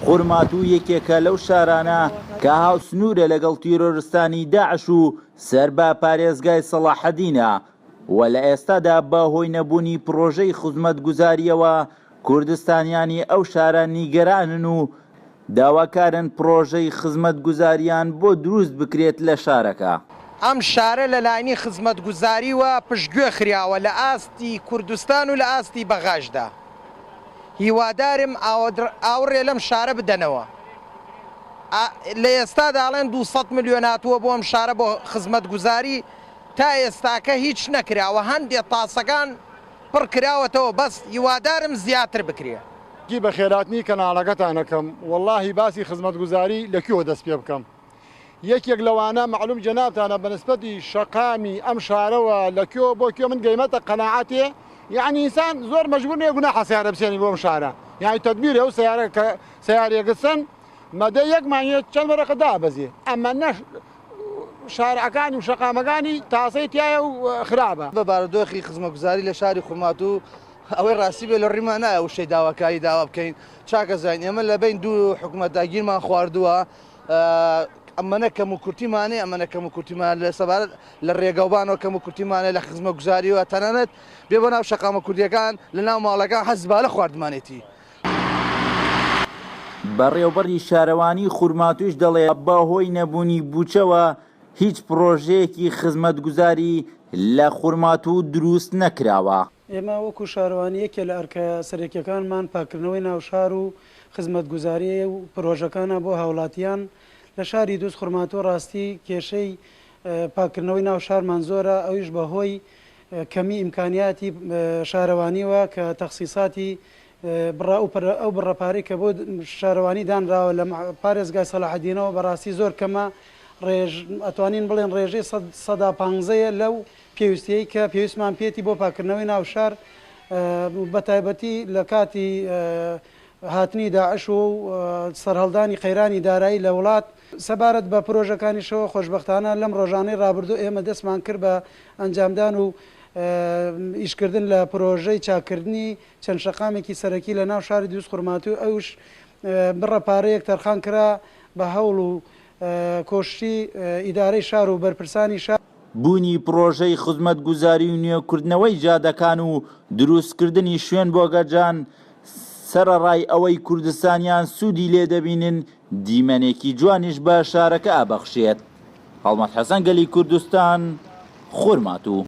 خورماتوو یەکێکە لەو شارانە کە هاوسنوورە لەگەڵ تیرۆرستانی داعش و سەر بە پارێزگای سەڵاحەدینە و لە ئێستادا بە هۆی نەبوونی پڕۆژەی خزمەتگوزارییەوە کوردستانیانی ئەو شارە نیگەرانن و داواکارن پڕۆژەی خزمەتگوزارییان بۆ دروست بکرێت لە شارەکە. ئەم شارە لە لاینی خزمەتگوزاریوە پشتگوێ خراوە لە ئاستی کوردستان و لە ئاستی بەغاشدا. هیوادارم ئاوڕێ لەم شارە بدەنەوە. لە ئێستادا ئەڵێن 200 ملیۆن هاتووە بۆ ئەم شارە بۆ خزمەتگوزاری تا ئێستاکە هیچ نەکراوە هەندێ تاسەکان پڕ کراوەتەوە بەس هیوادارم زیاتر بکرێ. کی بەخێراتنی کەناڵەکەتان ئەکەم وەڵاهی باسی خزمەتگوزاری لە کوێوە دەست پێ بکەم یەکێک لەوانە مەعلوم جەنابتانە بە نسبەتی شەقامی ئەم شارەوە لە کوێوە بۆ کوێ من گەیمەتە قەناعەتێ یعنی ئینسان زۆر مەجبور نیە گوناحە سەیارە بسێنی بۆ ئەم شارە یعنی تەدبیرە ئەو سەیارە کە سەیارەیەک سەن مەدە یەک مانگێ چەند وەرەقە دابەزێ ئەمە نەش شارعەکانی و شەقامەکانی تاسەی تایە و خراپە. بە بارودۆخی خزمەتگوزاری لە شاری خورماتوو ئەوەی ڕاستی بێ لە ڕیمان نایە وشەی داواکاری داوا بکەین چاکە زانین ئێمە لە بین دوو حکوومەتدا گیرمان خواردووە ئەمەنە کەم و کورتیمانەیە ئەمەنە کەم و کورتیمان لە سەبارەت لە ڕێگەوبانەوە کەم و کورتیمانە لە خزمە گوزاریوە تەنانەت بێ بۆ ناو شەقامە کوردیەکان لە ناو ماڵەکان حەز بالە خواردمانێتی. بەڕێوبەری شارەوانی خورماتووش دەڵێ، بەهۆی نەبوونی بووچەوە هیچ پڕۆژەیەکی خزمەتگوزاری لە خورماتوو دروست نەکراوە. ئێمە وەکو شارەوانی یەکێ لە ئەرکە سەرەکیەکانمان پاککردنەوەی ناوشار و خزمەتگوزاری و پرۆژەکانە بۆ هاوڵاتیان لە شاری دوزخورماتوو ڕاستی کێشەی پاککردنەوەی ناو شارمان زۆرە ئەویش بە هۆی کەمی ئیمکانیاتی شارەوانیوە کە تەخسیساتی بڕە ئەو بڕە پارەی کە بۆ شارەوانی دانراوە لە پارێزگای سەلاحەدینەوە بەڕاستی زۆر کەمە ڕێژ ئەتوانین بڵێن ڕێژەی سەدا پانزەیە لەو پێویستیەی کە پێویستمان پێیەتی بۆ پاککردنەوەی ناو شار بەتایبەتی لە کاتی هاتنی داعش و سەرهەڵدانی قەیرانی دارایی لە وڵات. سەبارەت بە پرۆژەکانیشەوە خۆشبەختانە لەم ڕۆژانەی ڕابردوو ئێمە دەستمان کرد بە ئەنجامدان و ئیشکردن لە پرۆژەی چاککردنی چەند شەقامێکی سەرەکی لە ناو شاری دووزخورماتوو ئەوش بڕە پارەیەک تەرخان کرا بە هەوڵ و کۆششی ئیدارەی شار و بەرپرسانی شار. بوونی پڕۆژەی خزمەتگوزاری و نوێکردنەوەی جادەکان و دروستکردنی شوێن بۆ گەنجان، سەرەڕای ئەوەی کوردستانیان سوودی لێ دەبینن، دیمەنێکی جوانیش بە شارەکە ئەبەخشێت. هەڵمەت حەسەن گەلی کوردستان، خورماتوو.